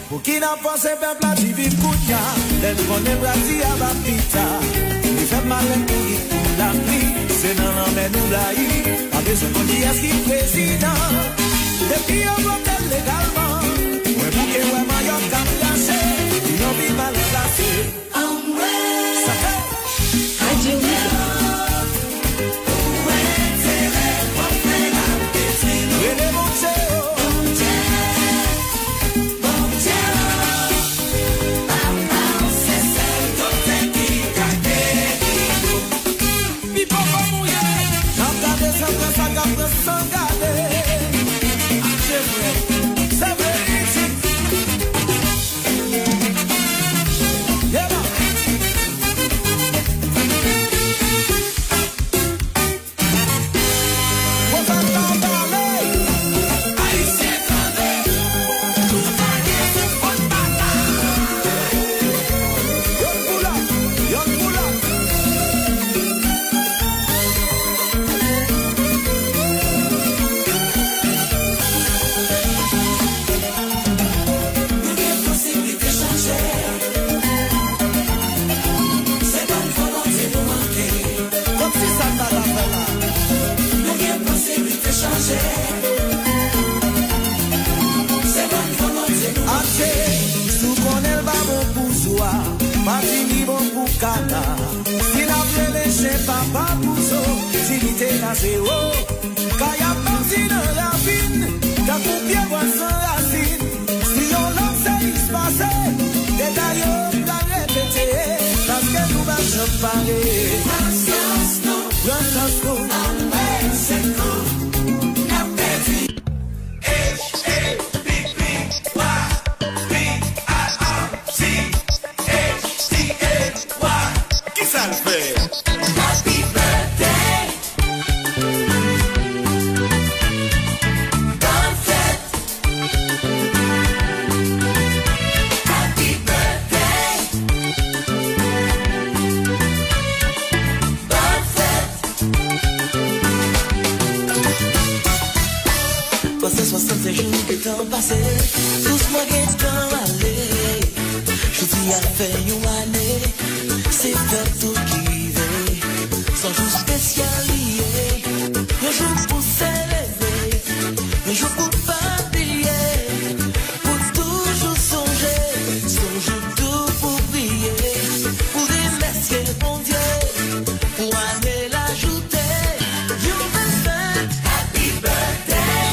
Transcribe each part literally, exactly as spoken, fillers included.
Pou ki n ap fòse pèp la di viv kounya, lè n konnen bra dyab ap pita. Li fè malèt pou li, pou lapli, se nan lanmè nou blayi. Pa bezwen konn kiyès ki prezidan. Depi yo vote l legalman, mwen bouke wè manyòk k ap krache, li anvi mal plase. Sa fè. Radyo Mega. Rele Bondye, oh. Pipo fò mouye. N ap gade san pran sa k ap pran san gade. Achte vre. Se vre, isit. Yeah, man. Pwofèt la pale. Ayisyen tande. Tout bagay se fòt batay. Youn pou lòt, youn pou lòt. Nou gen posiblite chanje. Se pa yon volonte nou manke. Kòmsi sa n pa ka fè la. Nou gen posiblite chanje. Se pa yon volonte nou manke. Achte, si w konnen l pa bon pou zwa, pa di li bon pou kana. Si n ap rele chen papa pou zo, si li te la zewo. Kay ap pati nan ravin, tankou pyebwa san rasin. Si yon lòt seyis pase, detay yo pral repete, paske nou pa janm pare. Pran sans nou, pran sans nou. Apre sèt kou, n ap pèdi. H A P P Y, P I R C H T A Y. Kisa l fè? Happy birthday. Bòn fèt. Happy birthday. Bòn fèt. Panse swasannsenk jou gentan pase, dousman gentan ale. Jodi a fè yon ane, se fèt tout ki rive. Se yon jou espesyal li ye, yon jou pou selebre, yon jou pou pa bliye, pou toujou sonje. Se yon jou tou pou priye, pou remèsye Bondye pou ane l ajoute. Yon bèl fèt, happy birthday.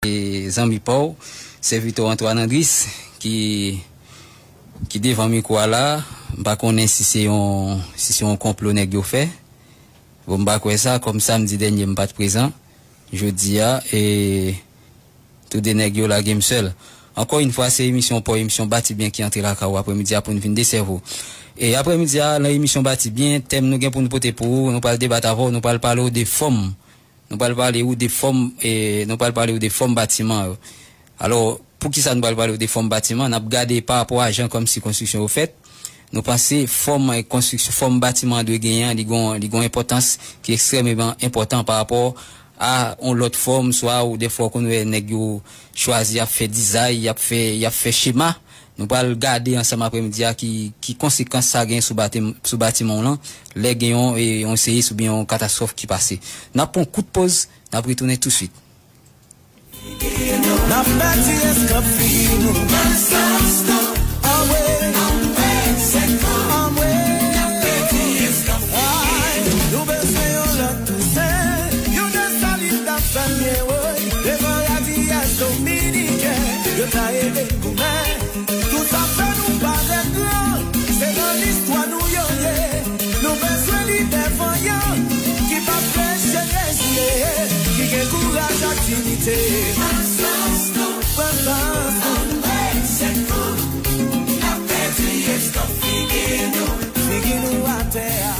e zanmi pa w, sèvitè w Antoine Andris, ki, ki devan mikwo a la. M pa konnen si se yon, si se yon konplo nèg yo fè. Bon, m pa kwè sa, kòm samdi dènye m pa t prezan. Jodi a, e, toude nèg yo lage m sèl. Ankò yon fwa, se emisyon pa w, emisyon Bati Byen ki antre lakay ou aprèmidi a pou n vin desèvi w. E aprèmidi a, nan emisyon Bati Byen, tèm nou gen pou n pote pou ou, nou pral debat avè w, nou pral pale w de fòm. Nou pral pale w de fòm, e, nou pral pale w de fòm batiman yo. Alò, poukisa nou pral pale w de fòm batiman? N ap gade pa rapò a jan kòmsi konstriksyon yo fèt. Nou panse fòm, e, konstriksyon, fòm batiman an dwe genyen an, li gon, li gon enpòtans ki ekstrèmeman enpòtan pa rapò a yon lòt fòm, swa ou defwa w konn wè nèg yo chwazi y ap fè dizay, y ap fè, y ap fè chema. Nou pral gade ansanm aprèmidi a ki, ki konsekans sa gen sou bati-, sou batiman w lan, lè gen yon, e, yon seyis oubyen yon katastwòf ki pase. N ap pran yon kout poz, n ap retounen touswit. N ap pèdi eskanp figi nou. Anmwe, anmwe, ay, nou bezwen yon lòt Toussaint, yon Desalin t ap fè l byen, woy. Devan radiyès dominiken, yo ta ede n goumen. Tout sa fè nou parèt gran, se nan listwa nou yo ye. Nou bezwen lidè vanyan, ki p ap fleche rezile, ki gen kouraj ak diyite. Pran sans nou, pran sans nou. Figi nou atè a.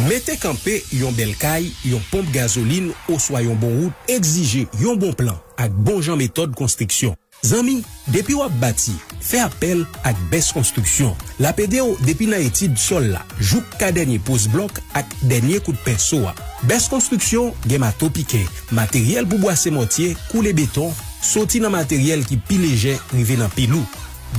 Mete kanpe yon bèl kay, yon ponp gazolin oswa yon bon wout egzije yon bon plan ak bon jan metòd konstriksyon. Zanmi, depi w ap bati, fè apèl ak Best Konstriksyon. L ap ede w depi nan etid sòl la, jouk ka dènye poz blòk ak dènye kout penso a. Best Konstriksyon gen mato piken, materyèl pou bwase mòtye, koule beton, soti nan materyèl ki pi lejè rive nan pi lou.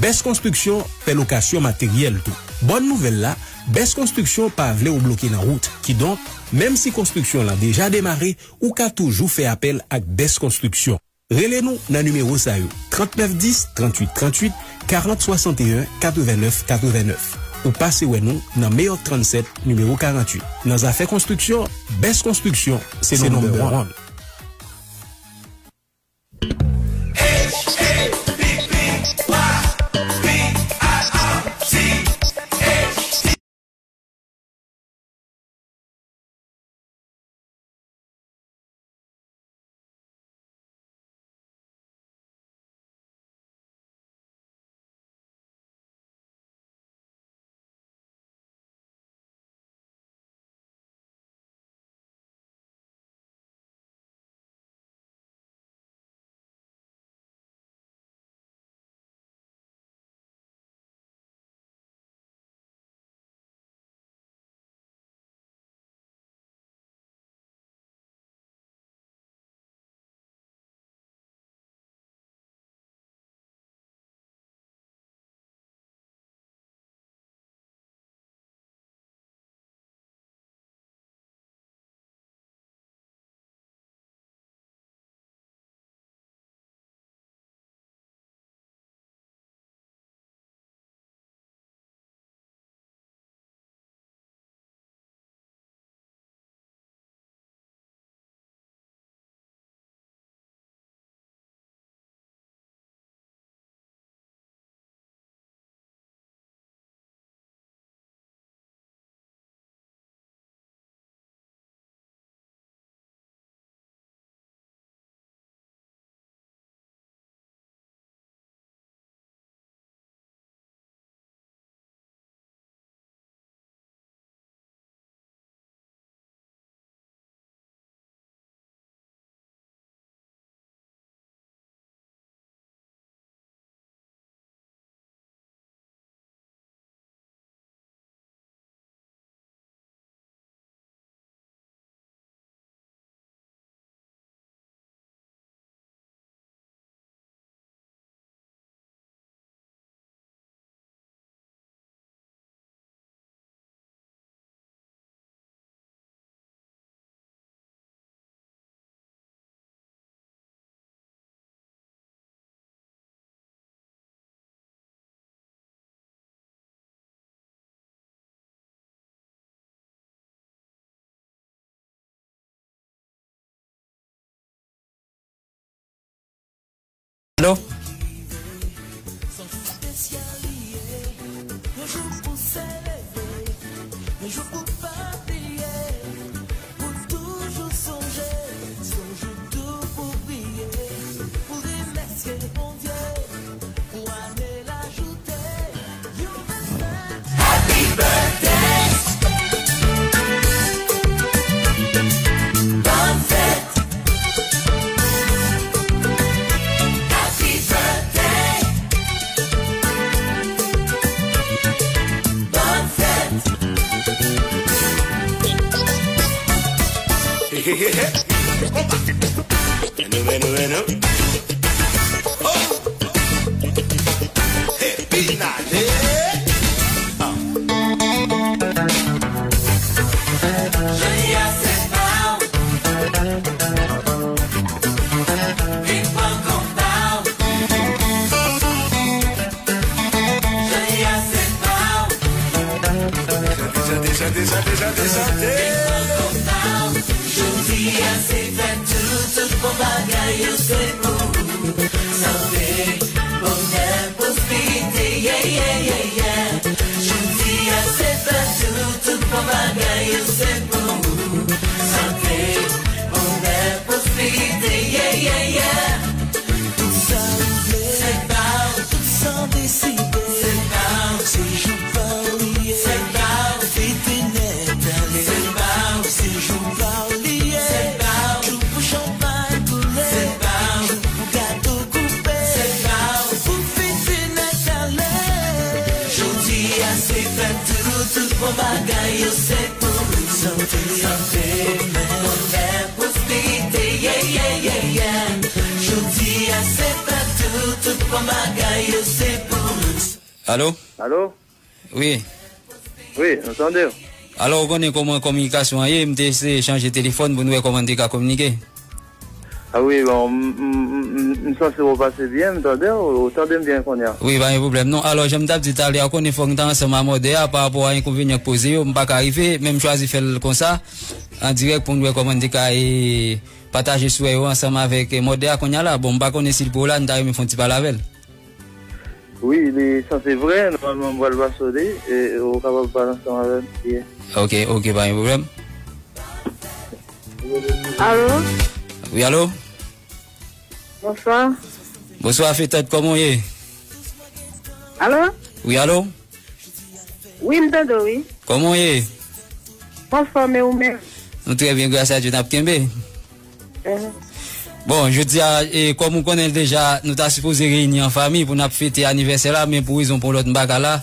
Best Konstriksyon fè lokasyon materyèl tou. Bòn nouvèl la, Best Konstriksyon pa vle w bloke nan wout. Kidonk, menm si konstriksyon lan deja demare, ou ka toujou fè apèl ak Best Konstriksyon. Rele nou nan nimewo sa yo, trannèf dis, tranntuit tranntuit, karant swasannteyen, katrevennnèf katrevennnèf. Ou pase wè nou nan Meyòt trannsèt, nimewo karanntuit. Nan zafè konstriksyon, Best Konstriksyon se number one. Alo? Hey, hey, hey, hey. Konpa. Venu, venu, venu. Oh. Hey, Pinale. Ah. Jodi a se pa w. Vin pran konpa w. Jodi a se pa w. Chante, chante, chante, chante, chante. Jodi a se fèt, tout, tout bon bagay yo se pou ou. Sante, bonè, pwosperite, yeah, yeah, yeah, yeah. Jodi a se fèt, tout, tout bon bagay yo se pou ou. Sante, bonè, pwosperite, yeah, yeah, yeah. Tout sa ou vle, se pa w. Tout sa w deside, se pa w. Se jou pa w li ye, se pa w. Fete nèt ale, se pa w. Se jou pa w li ye, se pa w. Jou pou chanpay koule, se pa w. Jou pou gato koupe, se pa w. Pou fete nèt ale. Jodi a se fèt, tout, tout bon bagay yo se pou ou. Sante, sante, bonè, pwosperite, yeah, yeah, yeah, yeah. Jodi a se fèt, tout, tout bon bagay yo se pou ou. Alo? Alo? Wi. Wi, nou tande w. Alò, ou konnen kòman kominikasyon an ye, m te eseye chanje telefòn pou n wè kòman n te ka kominike. A wi, bon, m, m, m, m, m sanse w pase byen, m tande w, ou tande m byen kounye a. Wi, pa gen pwoblèm non. Alò, jan m t ap di talè a, ou konnen fòk n ta ansanm a mòdè a pa rapò a enkonvenyan k poze yo, m pa ka rive, men m chwazi fè l konsa, an dirèk pou n wè kòman n te ka, e, pataje swè yo ansanm avèk, e, mòdè a kounye a la. Bon, m pa konnen si l poko la, n ta renmen fè yon ti pale avè l. Wi, li sanse vre, nòmalman m pral pase w li, e ou kapab pale ansanm avè l. Yeah. Ok, ok, pa gen pwoblèm. Alo? Wi, alo? Bonswa. Bonswa, Fetèt, kòman w ye? Alo? Wi, alo? Wi, m tande w, wi. Kòman w ye? M anfòm, e ou menm? Nou trè byen, gras a Dye, n ap kenbe. Mhm. Bon, jodi a, e, kòm ou konnen l deja, nou ta sipoze reyini an fanmi pou n ap fete anivèsè la, men pou rezon pou lòt, m pa ka la.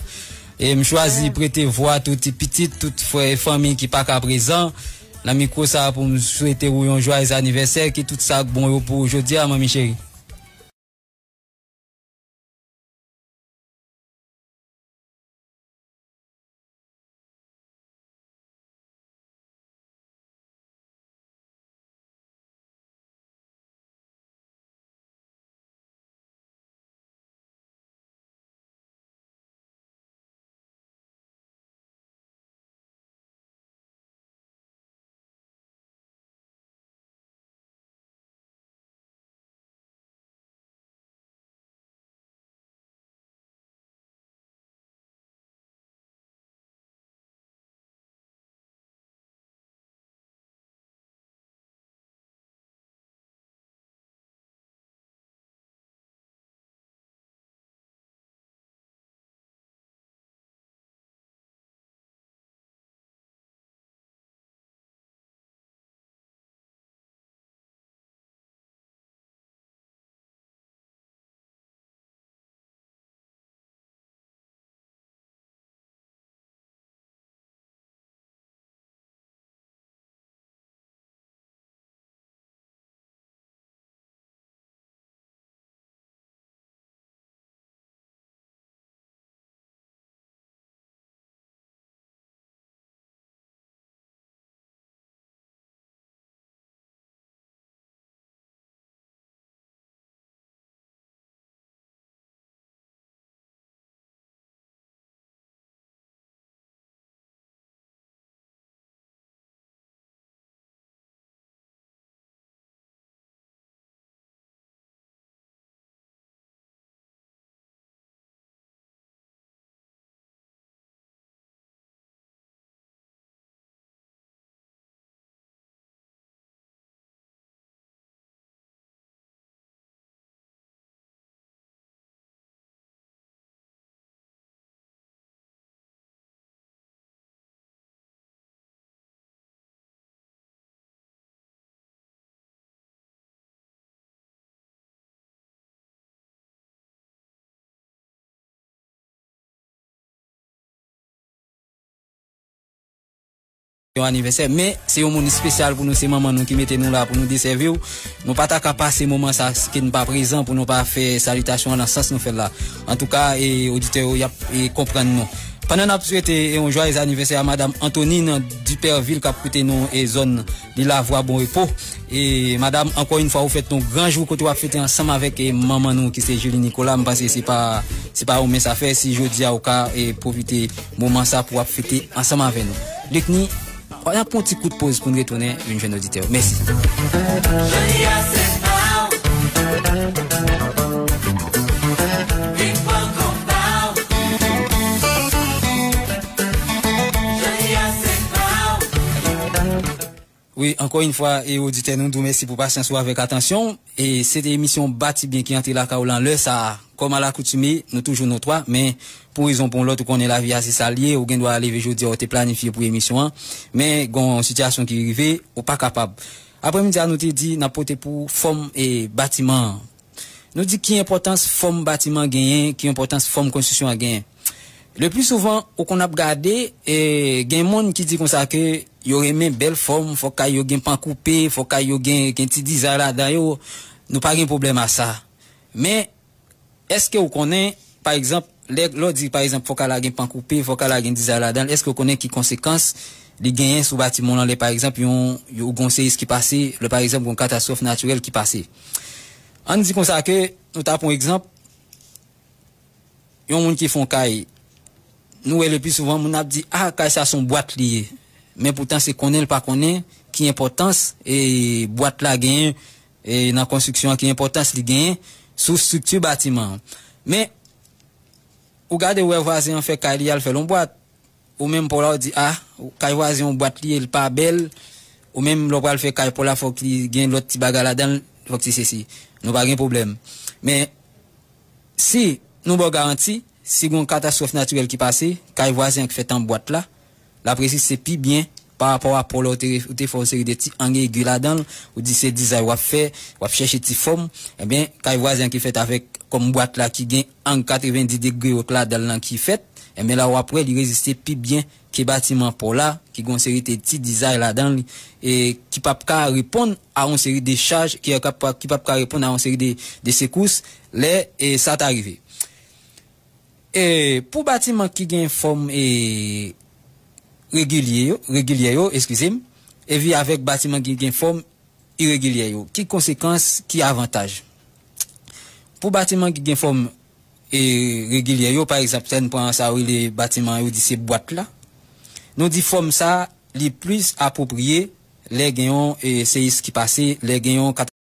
E m chwazi prete vwa tout pitit, tout frè e fanmi ki pa ka prezan nan mikwo sa a pou m swete ou yon jwayez anivèsè, ke tout sa k bon yo pou ou jodi a, manmi cheri. yon anivèsè, men se yon moun espesyal pou nou, se manman nou ki mete nou la pou nou desèvi w. Nou pa ta ka pase moman sa ke n pa prezan pou nou pa fè salitasyon an nan sans nou fè l la. Antouka, e, oditè yo, y ap, e, konprann nou. Pandan n ap swete, e, yon jwayez anivèsè a Madam Antonine Duperville k ap koute nou, e, zòn Lilavwa, Bon Repo. E, madam, ankò yon fwa, ou fèt yon gran jou kote w ap fete ansanm avèk, e, manman nou ki se Julie Nicolas. M panse se pa, se pa yon mens afè si jodi a ou ka, e, pwofite moman sa pou w ap fete ansanm avè nou. Likni, n ap pran yon ti kout poz pou n retounen vin jwenn oditè yo. Mèsi. Jodi a se pa w. Vin pran konpa w. Jodi a se pa w. Wi, ankò yon fwa, e oditè nou, nou di w mèsi pou pasyans ou avèk atansyon w. E se te emisyon Bati Byen ki antre lakay ou lan lè sa a. Kòm alakoutime, nou toujou nou twa, men pou rezon pou yon lòt, ou konnen lavi a se sa l ye, ou gen dwa leve jodi a, ou te planifye pou emisyon an, men gen yon sitiyasyon ki rive, ou pa kapab. Aprèmidi a, nou te di n ap pote pou fòm, e, batiman an. Nou di ki enpòtans fòm batiman genyen, ki enpòtans fòm konstriksyon an genyen. Le pli souvan, ou konn ap gade, e, gen moun ki di konsa ke yo renmen bèl fòm, fòk kay yo gen pan koupe, fòk kay yo gen, gen ti dizay ladan yo. Nou pa gen pwoblèm a sa. Men, èske ou konnen, pa egzanp, lè, lè w di, pa egzanp, fòk kay la gen pan koupe, fòk kay la gen dizay ladan l, èske ou konnen ki konsekans li genyen sou batiman w lan lè, pa egzanp, yon, yon, gon seyis ki pase, lè, pa egzanp, gon katastwòf natirèl ki pase? Ann di konsa ke, nou ta pran yon egzanp, yon moun ki fè yon kay, nou wè le pli souvan moun ap di, "Ah, kay sa se yon bwat li ye." Men poutan se konnen l pa konnen ki enpòtans, e, bwat la genyen, e, nan konstriksyon an, ki enpòtans li genyen sou estrikti batiman an. Men, ou gade, ou wè vwazen an fè kay li, al fè l yon bwat. Ou menm pa w la, ou di, "Ah, kay vwazen yon bwat li ye, li pa bèl." Ou menm lè w pral fè kay pa w la, fòk li gen lòt ti bagay ladan l, fòk ti sesi. Nou pa gen pwoblèm. Men, si nou ba w garanti, si gen yon katastwòf natirèl ki pase, kay vwazen an ki fèt an bwat la, l ap reziste pi byen pa rapò a pa w la, ou te, ou te fè yon seri de ti ang egi ladan l, ou di se dizay w ap fè, w ap chèche ti fòm, ebyen, kay vwazen an ki fèt avèk, kòm bwat la ki gen ang katrevendi degre wòt ladan l lan ki fèt, ebyen, la w ap wè li reziste pi byen ke batiman pa w la, ki gen yon seri de ti dizay ladan l, e ki p ap ka reponn a yon seri de chaj, ki p ap, ki p ap ka reponn a yon seri de, de sekous, lè, e, sa ta rive. E, pou batiman ki gen fòm, e, regilye yo, regilyè yo, eskize m, epi avèk batiman ki gen fòm iregilyè yo, ki konsekans, ki avantaj? Pou batiman ki gen fòm, e, regilyè yo, pa egzanp, si n pran sa yo rele batiman yo di se bwat la, nou di fòm sa, li plis apwopriye lè gen yon, e, seyis ki pase, lè gen yon kat-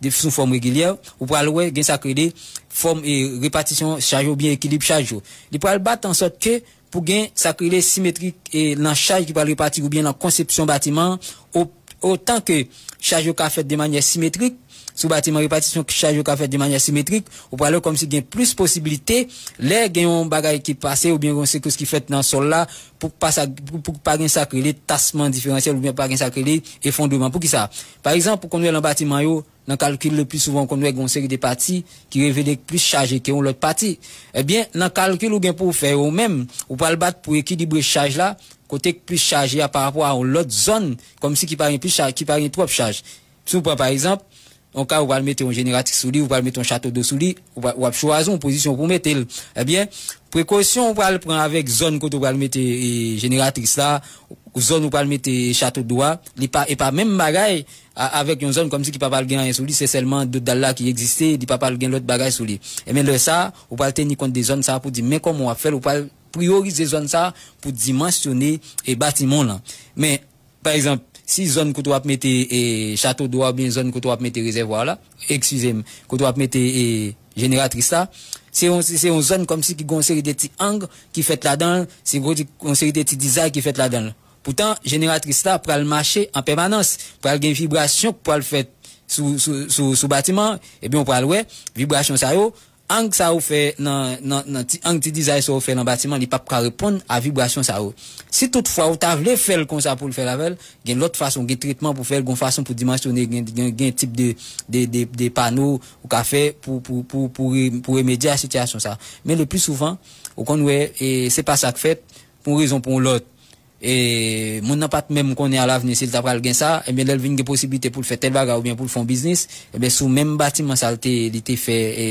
de, sou fòm regilyè, ou pral wè gen sa k rele fòm e repatisyon chaj yo oubyen ekilib chaj yo. Li pral bat ansòt ke pou gen sa k rele simetrik e nan chaj ki pral repati oubyen nan konsepsyon batiman an, o- otan ke chaj yo ka fèt de manyè simetrik, sou batiman repatisyon chaj yo ka fèt de manyè simetrik, ou pral wè kòmsi gen plis posiblite lè gen yon bagay ki pase oubyen yon sekous ki fèt nan sòl la, pou pa sa, pou, pou pa gen sa k rele tasman diferansyèl oubyen pa gen sa k rele efondreman. Poukisa? Pa egzanp, ou konn wè nan batiman yo, nan kalkil le pli souvan, ou konn wè gen yon seri de pati ki revele plis chaje ke yon lòt pati. Ebyen, nan kalkil ou gen pou w fè yo menm, ou pral bat pou ekilibre chaj la, kote k plis chaje a pa rapò a yon lòt zòn, kòmsi ki pa gen plis chaj, ki pa gen twòp chaj. Si w pran pa egzanp, yon ka ou pral mete yon jeneratris sou li, ou pral mete yon chato dlo sou li, ou pral- w ap chwazi yon pozisyon pou w mete l. Ebyen, prekosyon ou pral pran avèk zòn kote ou pral mete e, jeneratris la, zòn ou pral mete chato dlo a, li pa, e pa menm bagay a- avèk yon zòn kòmsi ki pa pral gen anyen sou li, se sèlman dodal la ki egziste, li pa pral gen lòt bagay sou li. Ebyen, lè sa, ou pral teni kont de zòn sa pou di, men kòman w ap fè l, ou pral priyorize zòn sa pou dimansyone e batiman w lan. Men, pa egzanp, si zòn kote w ap mete e, chato dlo a oubyen zòn kote w ap mete rezèvwa la, eskize m, kote w ap mete e, jeneratris la, se yon, se yon zòn kòmsi ki gen yon seri de ti ang ki fèt ladan l, se yon seri de ti dizay ki fèt ladan l. Poutan, jeneratris la pral mache an pèmanans, pral gen vibrasyon k pral fèt sou, sou, sou, sou batiman an, ebyen, ou pral wè, vibrasyon sa yo, ang sa yo fè nan, nan, nan ti ang ti dizay sa yo fè nan batiman, li p ap ka reponn a vibrasyon sa yo. Si toutfwa ou ta vle fè l konsa pou l fè l avè l, gen lòt fason, gen tretman pou fè l, gen fason pou dimansyone, gen, gen, gen tip de, de, de, de pano ou ka fè pou, pou, pou, pou, re- pou remedye a sitiyasyon sa. Men le pli souvan, ou konn wè, e se pa sa k fèt, pou yon rezon pou yon lòt. E moun nan pa t menm konnen alavni si l ta pral gen sa, ebyen, lè l vin gen posiblite pou l fè tèl bagay oubyen pou l fè yon biznis, ebyen, sou menm batiman sa l te, li te fè, e,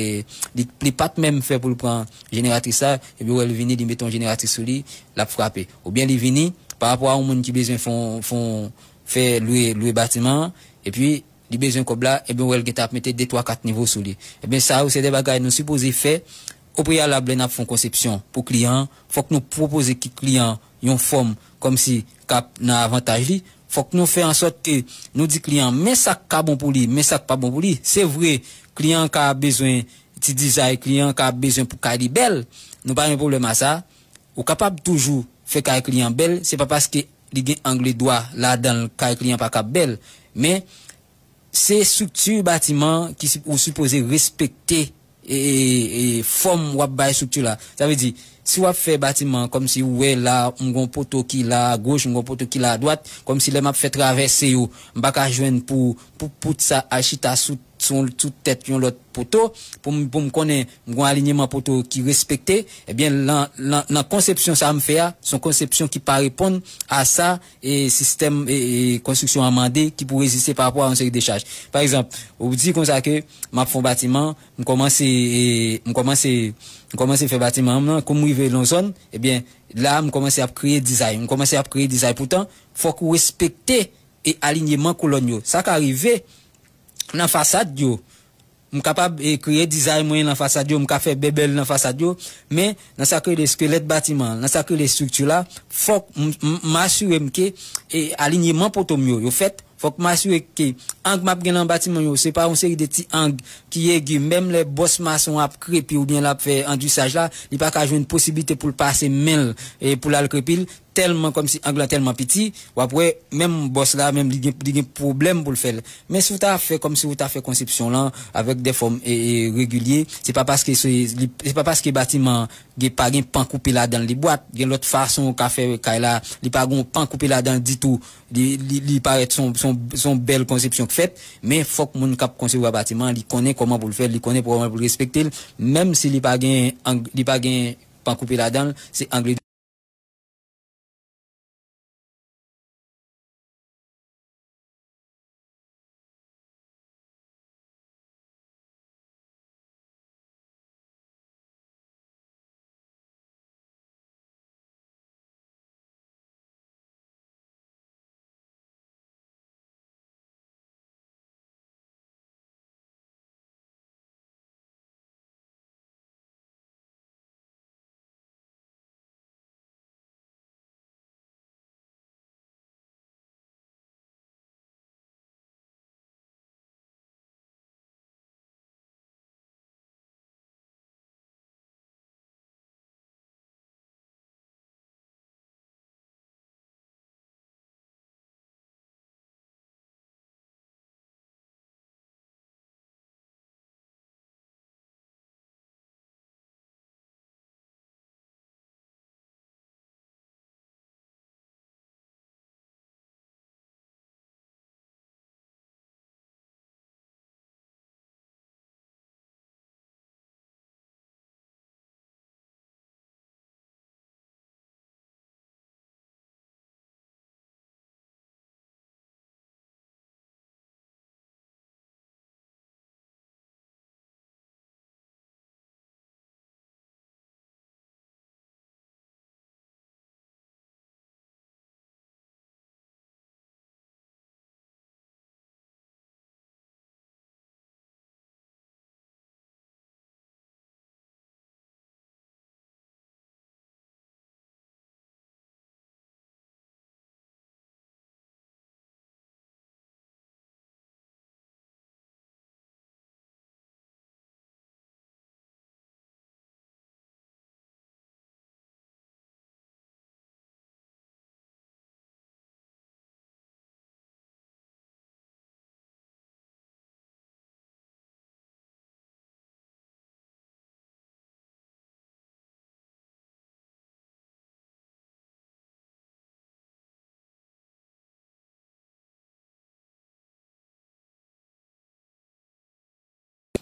li, li pa t menm fè pou l pran jeneratris sa, ebyen, ou wè l vini, li mete yon jeneratris sou li, l ap frape. Oubyen li vini, pa rapò a yon moun ki bezwen fè yon, fè yon, fè lwe, lwe batiman an, epi li bezwen kòb la, ebyen, ou wè l gentan ap mete de, twa, kat nivo sou li. Ebyen, sa yo, se de bagay nou sipoze fè o preyalab lè n ap fè yon konsepsyon pou kliyan an. Fòk nou pwopoze ki kliyan an yon fòm kòmsi k ap nan avantaj li. Fòk nou fè ansòt ke nou di kliyan an, men sa k ka bon pou li, men sa k pa bon pou li. Se vre, kliyan an ka bezwen ti dizay, kliyan an ka bezwen pou kay li bèl. Nou pa gen pwoblèm a sa. Ou kapab toujou fè kay kliyan bèl, se pa paske li gen ang dwa ladan l, kay kliyan pa ka bèl. Men, se estrikti batiman ki si- ou sipoze respekte e, e, e fòm w ap bay estrikti la. Sa vle di, si w ap fè batiman kòmsi ou wè la, m gon poto ki la agoch, m gon poto ki la adwat, kòmsi lè m ap fè travèse yo, m pa ka jwenn pou, pou pout sa al chita sou, sou, sou tèt yon lòt poto, pou m, pou m konnen m gon alinyeman poto ki respekte, ebyen, nan, nan, nan konsepsyon sa m fè a, se yon konsepsyon ki pa reponn a sa e sistèm e, e konstriksyon an mande ki pou reziste pa rapò a yon seri de chaj. Pa egzanp, ou di konsa ke m ap fè yon batiman, m kòmanse, e, m kòmanse, m kòmanse fè batiman an, kou m rive nan zòn, ebyen, la, m kòmanse ap kreye dizay. M kòmanse ap kreye dizay. Poutan, fòk ou respekte e alinyeman kolòn yo. Sa ka rive nan fasad yo. M kapab, e, kreye dizay mwen nan fasad yo, m ka fè bèbèl nan fasad yo, men nan sa k rele eskelèt batiman an, nan sa k rele estrikti la, fòk m, m, m asire m ke, e, alinyeman poto m yo, yo fèt. Fòk m asire ke ang m ap gen nan batiman yo, se pa yon seri de ti ang ki egi, menm lè bòs mason ap krepi oubyen l ap fè andisaj la, li pa ka jwenn posiblite pou l pase men l, e, pou l al krepi l, tèlman kòmsi ang lan tèlman piti, w ap wè menm bòs la, menm li gen, li gen pwoblèm pou l fè l. Men si w ta fè kòmsi w ta fè konsepsyon lan avèk de fòm, e, e, regilye, se pa paske se, li, se pa paske batiman an gen, pa gen pan koupe ladan l, li bwat, gen lòt fason w ka fè kay la, li pa gen yon pan koupe ladan l ditou, li, li, li parèt se yon, se yon, se yon bèl konsepsyon k fèt, men fòk moun k ap konsevwa batiman an, li konnen kòman pou l fè l, li konnen kòman pou l respekte l, menm si li pa gen ang, li pa gen pan koupe ladan l, se ang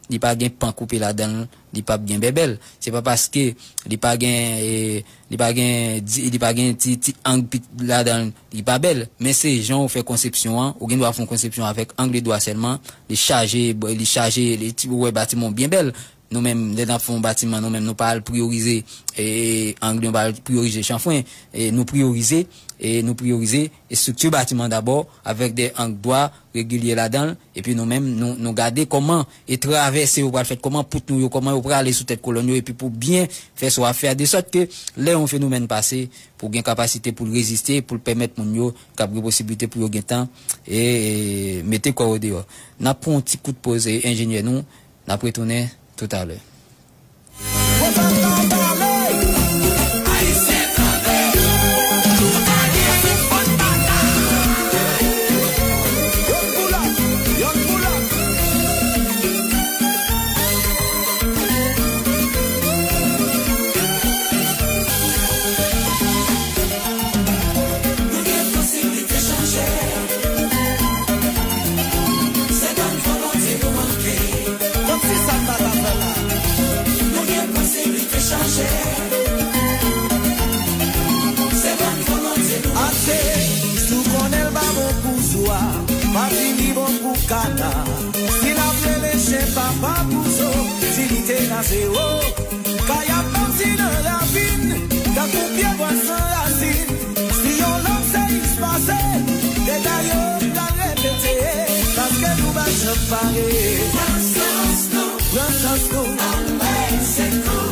li pa gen pan koupe ladan l, li p ap gen bèbèl. Se pa paske li pa gen, e, li pa gen, di- li pa gen ti, ti ang pit ladan l, li pa bèl. Men se jan ou fè konsepsyon an, ou gen dwa fè yon konsepsyon avèk ang de dwa sèlman, li chaje, li chaje, li, ti- ou wè batiman w byen bèl. Nou menm, lè n ap fè yon batiman, nou menm, nou pa al priyorize, e, ang, nou pa al priyorize chanfwen, e, nou priyorize, e, nou priyorize estrikti batiman dabò, avèk de ang dwa, regilye ladan l, epi nou menm, nou, nou gade kòman, e travèse yo pral fèt, kòman pout nou yo, kòman yo prale sou tèt kolòn yo, epi pou byen fè sa w ap fè a, de sòt ke lè yon fenomèn pase, pou gen kapasite pou l reziste, pou l pèmèt moun yo, k ap gen posiblite pou yo gentan, e, e, mete kò yo deyò. N ap pran yon ti kout poz, e, enjenyè nou, n ap retounen toutalè. Nou gen posiblite chanje. Se pa yon volonte nou manke. Kòmsi sa n pa ta fè la. Nou gen posiblite chanje. Se pa yon volonte nou manke. Ase, si w konnen l pa bon pou swa, pa di li bon pou kana. Si l ap rele chen papa pou zo, di li te nan zewo. Kay ap pati nan ravin, tankou pye bwa san rasin. Si yon lòt seyis pase, dega yo pral repete, paske nou pa janm pare. Pran sans nou, pran sans nou. Anmwey, se kou,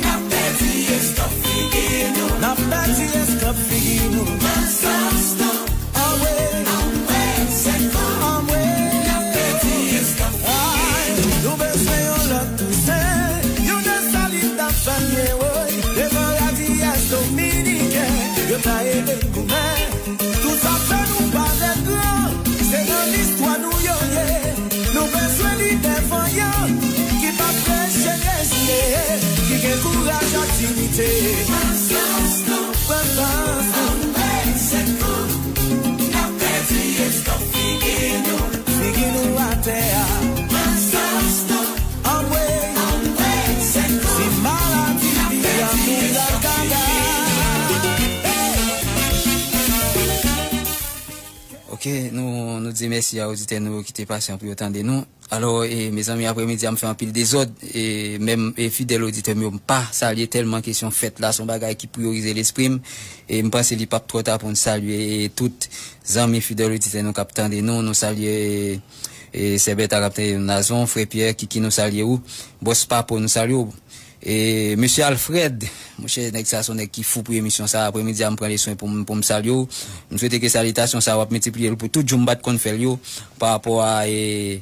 n ap pèdi eskanp figi nou. N ap pèdi eskanp figi nou. Pran sans nou. Anmwey, anmwey, se kou, anmwey, n ap pèdi eskanp figi nou. Ay, nou bezwen yon lòt Toussaint, yon Desalin t ap fè l byen, woy. Devan radiyès dominiken, yo ta ede n goumen. Tout sa fè nou parèt gran, se nan listwa nou yo ye. Nou bezwen lidè vanyan, ki p ap preche rezile, ki gen kouraj ak diyite. Pran sans nou, pran sans nou. Anmwey, se kou, n ap pèdi eskanp figi nou. Figi nou atè a. Pran sans nou. Anmwey, anmwey, se kou. Si maladi vini pran nou, n ap pèdi eskanp figi nou. Ok, nou, nou di mèsi a oditè nou yo ki te pasyan pou yo tande nou. Alò, e, mezanmi, aprèmidi a m fè anpil dezòd, e, menm, e, fidèl oditè m yo, m pa salye tèlman kesyon fèt la, se yon bagay ki priyorize lespri m, e m panse li p ap twò ta pou n salye, e, tout zanmi fidèl oditè nou k ap tande nou, nou salye, e, sè Bèta k ap tande nou, Nazon, frè Pyè, Kiki, nou salye ou, bòs Papo, nou salye ou. E, mesye Alfred, monchè, nèg sa se yon nèg ki fou pou emisyon sa. Aprèmidi a, m pran leson pou m, pou m salye w. M swete ke salitasyon sa w ap miltipliye l pou tout jou m pa t konn fè l yo, pa rapò a, e,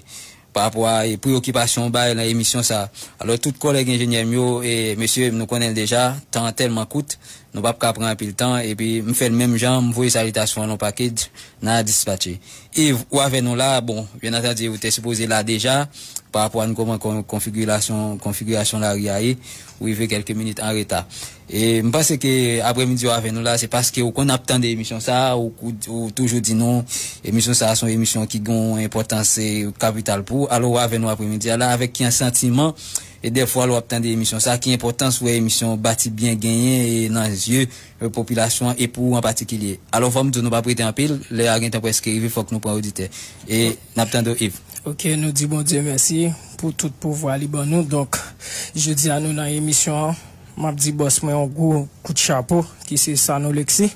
pa rapò a, e, preyokipasyon w bay nan emisyon sa. Alò, tout kòlèg enjenyè m yo, e, mesye, nou konnen l deja, tan an tèlman kout, nou p ap ka pran anpil tan, epi m fè l menm jan, m voye salitasyon an nan yon pakèt, n a dispatche. Yves, ou avè nou la, bon, byen antandi, ou te sipoze la deja, pa rapò a n kòman kon- konfigirasyon, konfigirasyon lari a ye, ou rive kèlke minit an reta. E m panse ke aprèmidi ou avè nou la, se paske ou konn ap tande emisyon sa, ou, ou, ou toujou di nou, emisyon sa se yon emisyon ki gen yon enpòtans, e, kapital pou ou. Alò, ou avè nou aprèmidi a la, avèk ki santiman, e dèfwa lè w ap tande emisyon sa, ki enpòtans ou wè emisyon Bati Byen genyen, e, nan zye, e, popilasyon an, e pou ou an patikilye. Alò, fò m di w, nou p ap rete anpil, lè a gentan prèske rive, fòk nou pran oditè. E n ap tande w, Yves. Ok, nou di Bondye mèsi pou tout pouvwa li ban nou. Donk, jodi a nou nan emisyon an, m ap di bòs mwen yon gwo kout chapo, ki se Sanou Lexi.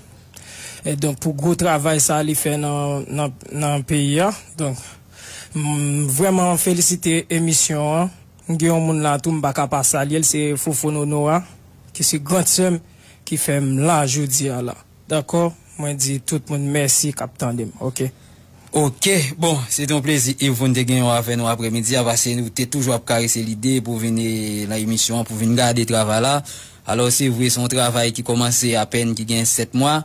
E donk, pou gwo travay sa li fè nan, nan, nan peyi a. Donk, m vrèman felisite emisyon an. M gen yon moun la tou, m pa ka pa salye l, se Fofone Honora, ki se grann sè m, ki fè m la jodi a la. Dakò? Mwen di tout moun mèsi k ap tande m, ok? Ok, bon, se te yon plezi, Yves, pou n te gen yon avè nou aprèmidi a, paske nou te toujou ap karese lide pou vin, e, nan emisyon an, pou vin gade travay la. Alò, se vre, se yon travay ki kòmanse apèn, ki gen sèt mwa,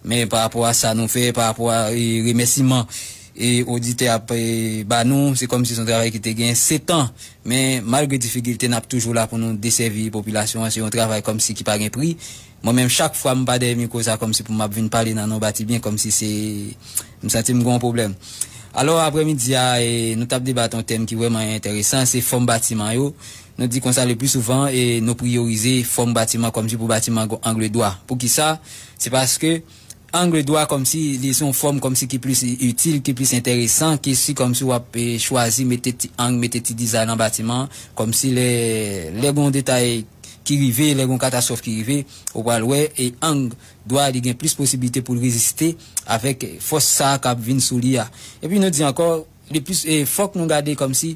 men pa rapò a sa nou fè, pa rapò a, e, remèsiman, e, oditè ap, e, ba nou, se kòmsi se yon travay ki te gen sèt an. Men, malgre difikilte, n ap toujou la pou nou desèvi popilasyon an. Se yon travay kòmsi ki pa gen pri. Mwen menm, chak fwa m pa dèyè mikwo sa, kòmsi pou m ap vin pale nan non Bati Byen, kòmsi se, m santi m gen yon pwoblèm. Alò, aprèmidi a, e, nou t ap debat yon tèm ki vrèman enteresan, se fòm batiman yo. Nou di konsa, le pli souvan, e, nou priyorize fòm batiman kòmsi pou batiman gon ang dwa. Poukisa? Se paske ang dwa kòmsi li se yon fòm kòmsi ki plis itil, ki plis enteresan, ke si kòmsi w ap, e, chwazi mete ti ang, mete ti dizay nan batiman, kòmsi lè, lè gon detay ki rive, lè gon katastwòf ki rive, ou pral wè, e ang dwa li gen plis posiblite pou l reziste avèk fòs sa a k ap vin sou li a. Epi nou di ankò, le plis, e, fòk nou gade kòmsi,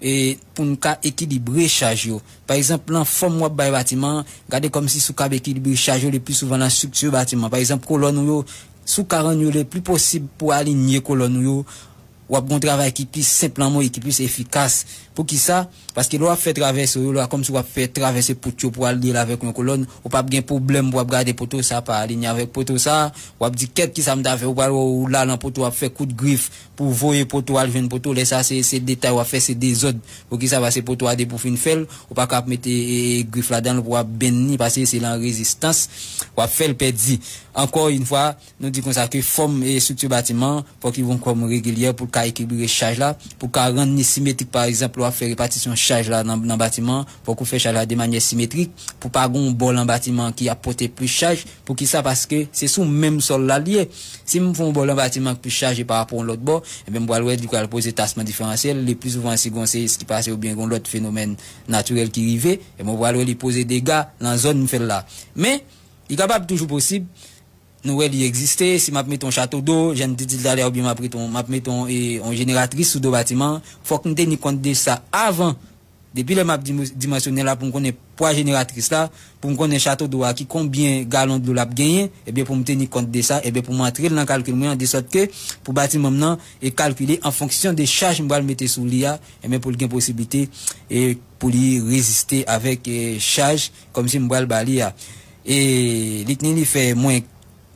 e, pou n ka ekilibre chaj yo. Pa egzanp, nan fòm w ap bay batiman an, gade kòmsi si w kab ekilibre chaj yo le pli souvan nan estrikti batiman. Pa egzanp, kolòn ou yo, si w ka rann yo le pli posib pou alinye kolòn ou yo, w ap gen yon travay ki plis senp nan men w e ki plis efikas. Poukisa? Paske lè w ap fè travèse yo la, kòmsi w ap fè travèse pout yo pou al li avèk yon kolòn, ou p ap gen pwoblèm pou w ap gade poto sa a pa alinye avèk poto sa a. W ap di, "Kèt, kisa m ta fè?" Ou pral wè w la nan poto, w ap fè kout grif pou w voye poto al jwenn poto. Lè sa a, se, se detay w ap fè, se dezòd. Poukisa? Paske poto a, depi w fin fè l, ou pa ka ap mete, e, grif ladan l pou w ap benn li, paske se lan rezistans, w ap fè l pèdi. Ankò yon fwa, nou di konsa ke fòm e estrikti batiman an, fòk li yon fòm regilyè pou l ka ekilibre chaj la, pou l ka rann li simetrik, pa egzanp, lè w ap fè repatisyon chaj la nan, nan batiman an, fòk ou fè chaj la de manyè simetrik, pou pa gen yon bò nan batiman an ki ap pote plis chaj. Poukisa? Paske se sou menm sòl la l ye. Si m fè yon bò nan batiman an ki plis chaje pa rapò yon lòt bò, ebyen, m pral wè li pral poze tasman diferansyèl, le pli souvan si gen yon seyis ki pase oubyen gen yon lòt fenomèn natirèl ki rive, ebyen, m pral wè li poze dega nan zòn m fè l la. Men, li kapab toujou posib, nou wè li egziste, si m ap mete yon chato do, jan m te di l talè a, oubyen m ap mete yon, m ap mete yon, e, yon jeneratris sou do batiman an, fòk m teni kont de sa avan. Depi lè m ap dim-, dimansyone l la pou m konnen pwa jeneratris la, pou m konnen chato do a ki konbyen galon dlo l ap genyen, ebyen pou m teni kont de sa, ebyen pou m antre l nan kalkil mwen an, de sòt ke pou batiman m nan e kalkile an fonksyon de chaj m pral mete sou li a, ebyen pou l gen posiblite e pou li reziste avèk, e, chaj kòmsi m pral ba li a. E li teni li fè mwen,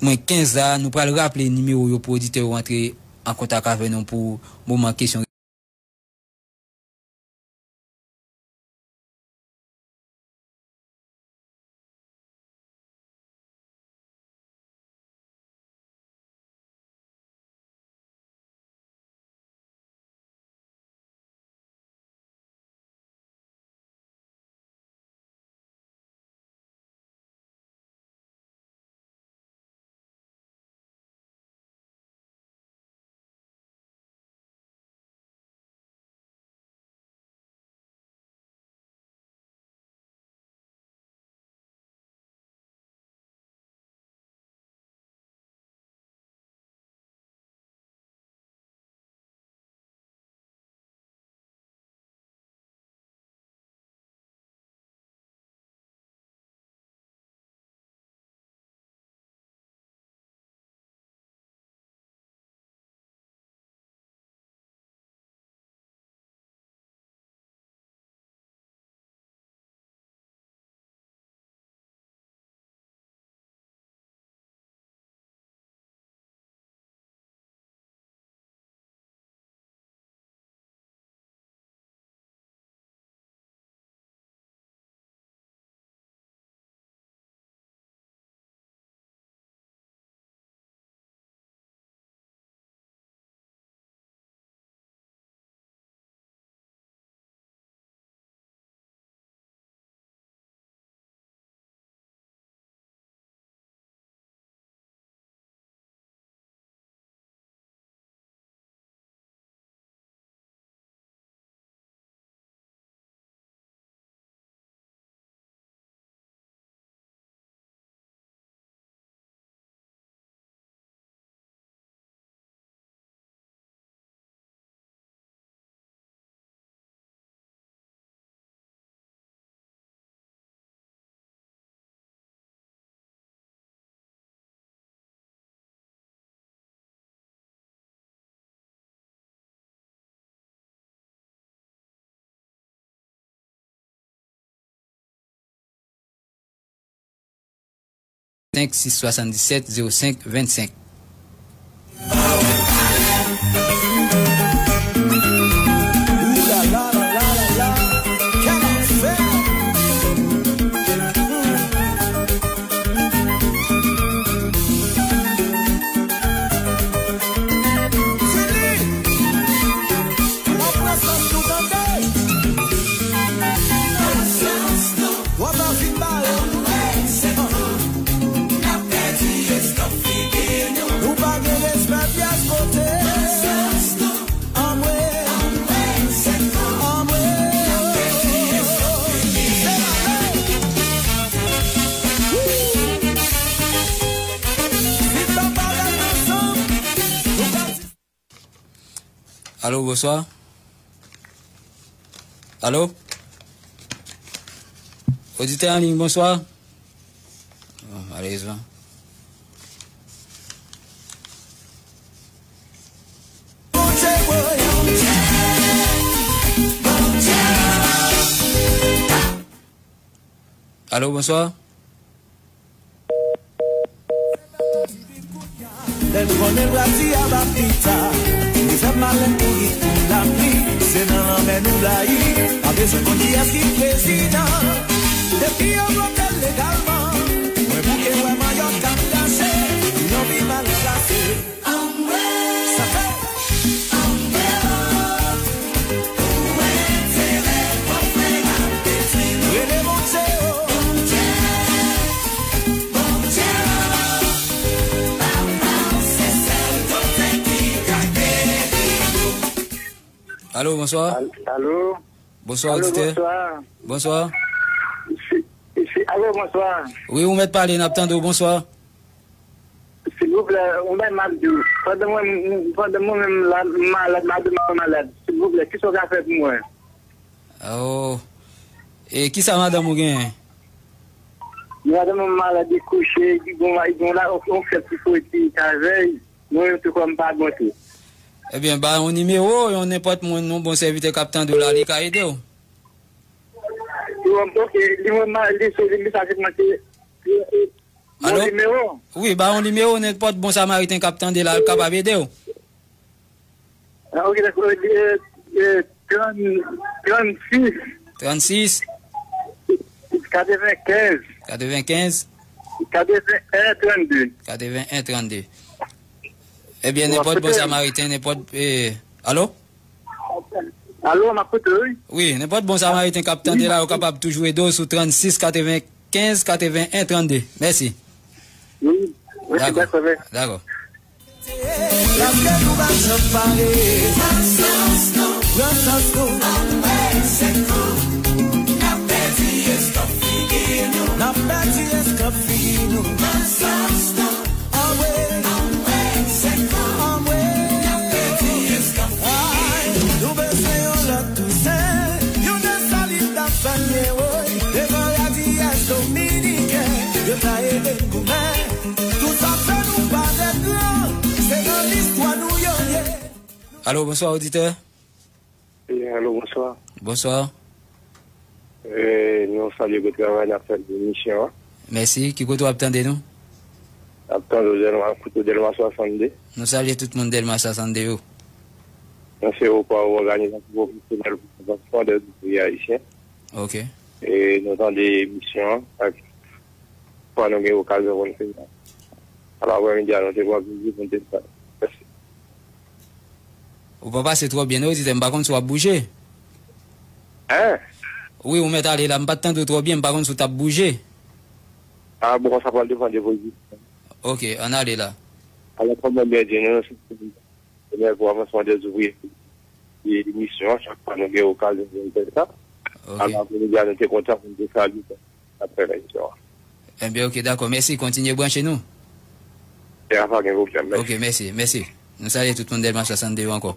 mwen kenz la, nou pral raple nimewo yo pou oditè yo antre an kontak avè nou pou moman kesyon. Senk sis swasanndisèt zewo senk vennsenk. Alo, bonswa. Alo? Oditè an liy, bonswa. Oh, malerezman. Alo, bonswa. Lè m konnen l pral di a ba pita, li fè m malè kouri kou lapli. Se nan lanmè nou blayi, pa bezwen konn kiyès ki prezidan. Depi yo bloke l legalman, mwen bouke wè manyòk k ap kase, yon vi mal plase. Sa fè. Rele Bondye, oh. Alo, bonswa. Al- Alo? Bonswa, Alo, oditè. Bonswa. Bonswa. Si, si, alo, bonswa. Wi, ou mèt pale, n ap tande w. Bonswa. Silvouplè, yon bagay m ap di w. Pandan mwen, pandan mwen menm la, m malad, madanm mwen malad. Silvouplè, kisa w ka fè pou mwen? Oh. E kisa madanm ou genyen? Madanm mwen malad, li kouche, li gon, li gon la, yon, yon fyèv ki soti avè l. Mwen menm tou kò m pa bon tou. Ebyen, ba yon nimewo, yon nenpòt moun, yon bon sèvitè k ap tande w la, li ka ede w. Li wè m, ok, li wè m, li se li mesaj mwen se, e, e, bon Alo? Nimewo. Wi, ba yon nimewo, nenpòt bon samariten k ap tande la, l kapab ede w. Ah, ok, dakò, e, e, trant, trannsis. Trannsis. Katrevenkenz. Katrevenkenz. Katreven en trannde. Katreven en trannde. Ebyen, nenpòt bon samariten, nenpòt, e, alo? Alo, m ap koute, wi. Wi, nenpòt bon samariten k ap tande la, yo kapab toujou ede w sou trannsis katrevenkenz katreven en trannde. Mèsi. Wi, wi, dakò, dakò, mèsi. Dakò. Paske nou pa janm pare. Pran sans nou. N ap pèdi eskanp figi nou. N ap pèdi eskanp figi nou. Pran sans nou. Anmwe. Anmwe. Ay, nou bezwen yon lòt Toussaint. Yon Desalin t ap vann, woy. Devan radiyès dominiken, yo ta ede n goumen. Tout sa fè nou parèt gran, se nan listwa nou yo ye. Alo, bonswa, oditè. E, alo, bonswa. Bonswa. E, nou salye gwo travay n ap fè nan emisyon an. Mèsi. Ki kote w ap tande nou? N ap tande w Dèlma, kote Dèlma swasannde. Nou salye tout moun Dèlma swasannde yo. Mwen se Opa, òganizasyon pwofesyonèl pou konvansyon dè ouvriye ayisyen. Ok. E nou tande emisyon an, chak fwa nou gen okazyon pou n fè sa. Alò, aprèmidi a, nou te pran plezi pou n te fè. Mèsi. Ou pa pase twò byen, non, oditè, m pa konn si w ap bouje. Hein? Wi, ou mèt ale la, m pa t tande w twò byen, m pa konn si w t ap bouje. Ah, bon, sa pral depann de pozisyon. Ok, ann ale la. Alò, kòm mwen byen di nou, se premye pou avansman dè ouvriye. Emisyon an, chak fwa nou gen okazyon pou n fè sa. Ok. Alò, aprèmidi a, nou te kontan pou n te salye sa. Apre leksyon an. Ebyen, ok, dakò. Mèsi. Kontinye branche nou. Ya, pa gen pwoblèm. Mèsi. Ok, mèsi, mèsi. Nou salye tout moun Dèlma swasannde yo ankò.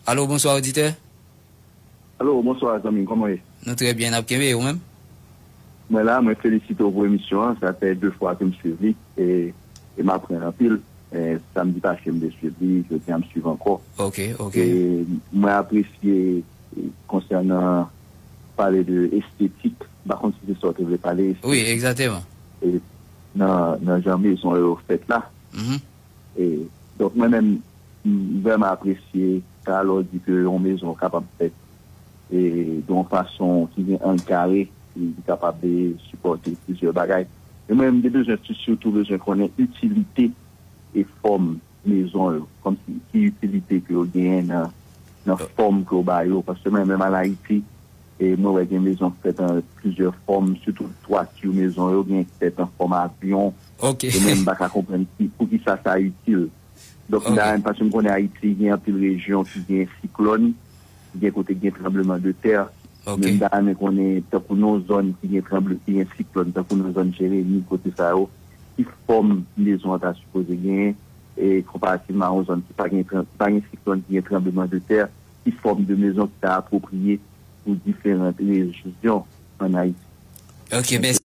Alo, bonswa, oditè. Alo, bonswa, zanmi m, kòman w ye? Nou trè byen, n ap kenbe, e ou menm? Mwen la, mwen felisite w pou emisyon an. Sa fè de fwa ke m swiv li, e, e m aprann anpil. E, samdi pase, m te swiv li, jodi a, m swiv ankò. Ok, ok. E mwen apresye, e, konsènan pale de estetik, m pa konn si se sa w te vle pale, estetik. Wi, egzakteman. E nan, nan jan mezon yo fèt la. Mhm. E, donk, mwen menm, m vrèman apresye sa lè w di ke yon mezon kapab fèt e, de yon fason ki gen ang kare, ki, ki kapab, e, sipòte plizyè bagay. E mwen, m te bezwen, si-, sitou bezwen konnen itilite e fòm mezon yo, kòmsi ki itilite ke yo genyen nan, nan fòm ke yo ba yo. Paske mwen menm an Ayiti, e mwen wè gen mezon k fèt an plizyè fòm, sitou twati mezon yo gen k fèt an fòm avyon. Ok. E mwen, m pa ka konprann ki, poukisa sa itil. Donk, ok, m ta renmen, paske m konnen Ayiti gen anpil rejyon ki gen siklòn, gen kote gen tranbleman de tè. Ok. Men m ta renmen konnen, tankou nan yon zòn ki gen tranble, ki gen siklòn, tankou nan zòn Jeremi, kote sa yo, ki fòm mezon an ta sipoze genyen, e konparativman a yon zòn ki pa gen tran-, ki pa gen siklòn, ki gen tranblemanntè, ki fòm de mezon ki ta apwopriye pou diferan rejyon ann Ayiti. Ok, mèsi.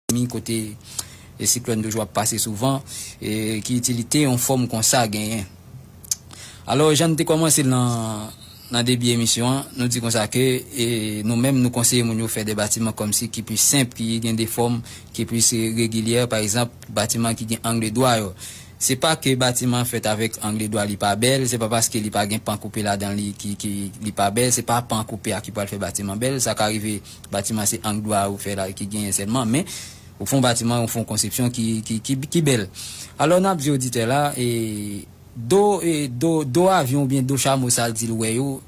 Mi kote, e, siklòn toujou ap pase souvan, e, ki itilite yon fòm konsa genyen. Alò, jan n te kòmanse nan, nan debi emisyon an, nou di konsa ke, e, nou menm, nou konseye moun yo fè de batiman kòmsi ki plis senp, ki gen de fòm ki plis regilyè. Pa egzanp, batiman ki gen ang dwa yo. Se pa ke batiman fèt avèk ang dwa li pa bèl, se pa paske li pa gen pan koupe ladan li ki, ki li pa bèl, se pa pan koupe a ki pral fè batiman bèl. Sa ka rive batiman se ang dwa ou fè la ki genyen sèlman, men ou fè yon batiman, ou fè yon konsepsyon ki, ki, ki, ki bèl. Alò, n ap di oditè la, e, do, e, do, do avyon oubyen do chamo sa l di l wè yo,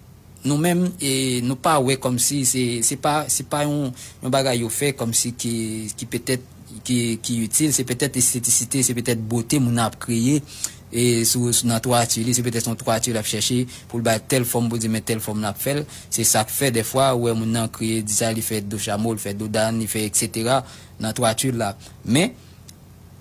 nou menm, e, nou pa wè kòmsi se, se pa, se pa yon, yon bagay yo fè kòmsi ki, ki petèt, ki, ki itil, se petèt estetisite, se petèt bote moun nan ap kreye, e, sou, sou, nan twati li, se petèt yon twati l ap chèche pou l bay tèl fòm, pou di men tèl fòm l ap fè l. Se sa k fè dèfwa, ou wè moun nan kreye, di sa li fè do chamo, li fè do dàn, li fè etsetera nan twati la. Men,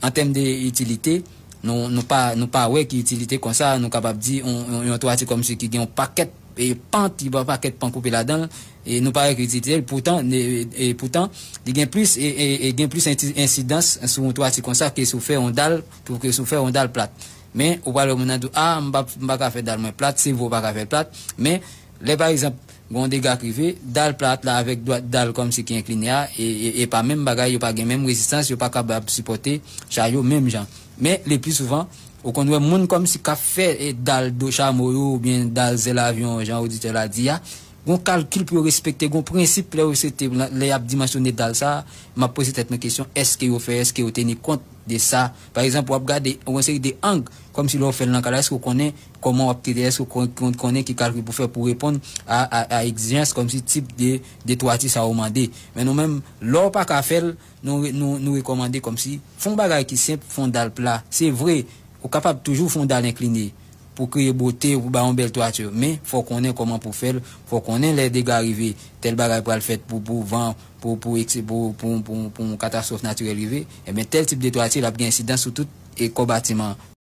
an tèm de itilite, nou, nou pa, nou pa wè ki itilite konsa, nou kapab di yon, yon, yon twati kòmsi ki gen yon pakèt, e, pant, li gen yon pakèt pan koupe ladan l, e nou pa wè ki itilite l, poutan, e, e, poutan, li gen plis, e, e, e gen plis ensi-, ensidans sou yon twati konsa ke si w fè yon dal, ke si w fè yon dal plat. Men, ou pral wè moun nan di w, a, m pa, m pa ka fè dal mwen plat, se vre w pa ka fè l plat, men, lè pa egzanp, gen yon dega k rive, dal plat la avèk dwa-, dal kòmsi ki enkline a, e, e, e pa menm bagay, yo pa gen menm rezistans, yo pa kapab sipòte chay yo menm jan. Men, le pli souvan, ou konn wè moun kòmsi k ap fè, e, dal do chamo yo, oubyen dal zèl avyon, jan oditè la di a, gon kalkil pou yo respekte, gon prensip lè yo sete, lè y ap dimansyone dal sa, m ap poze tèt mwen kesyon, èske yo fè, èske yo teni kont de sa? Pa egzanp, w ap gade yon seri de ang, kòmsi lè w fè l nan kay la, èske w konnen kòman w ap trete, èske w kon-, kon-, konnen ki kalkil pou fè pou reponn a, a, a egzijans kòmsi tip de, de twati sa yo mande. Men nou menm, lè w pa ka fè l, nou, nou, nou rekòmande kòmsi fè yon bagay ki senp, fè yon dal pla. Se vre, ou kapab toujou fè yon dal enkline pou kreye bote, pou bay yon bèl twati. Men, fò w konnen kòman pou fè l, fò w konnen lè dega rive, tèl bagay pral fèt pou, pou van, pou, pou, eks-, pou, pou, pou, pou yon katastwòf natirèl rive, ebyen, tèl tip de twati, l ap gen ensidans sou tout e kò batiman.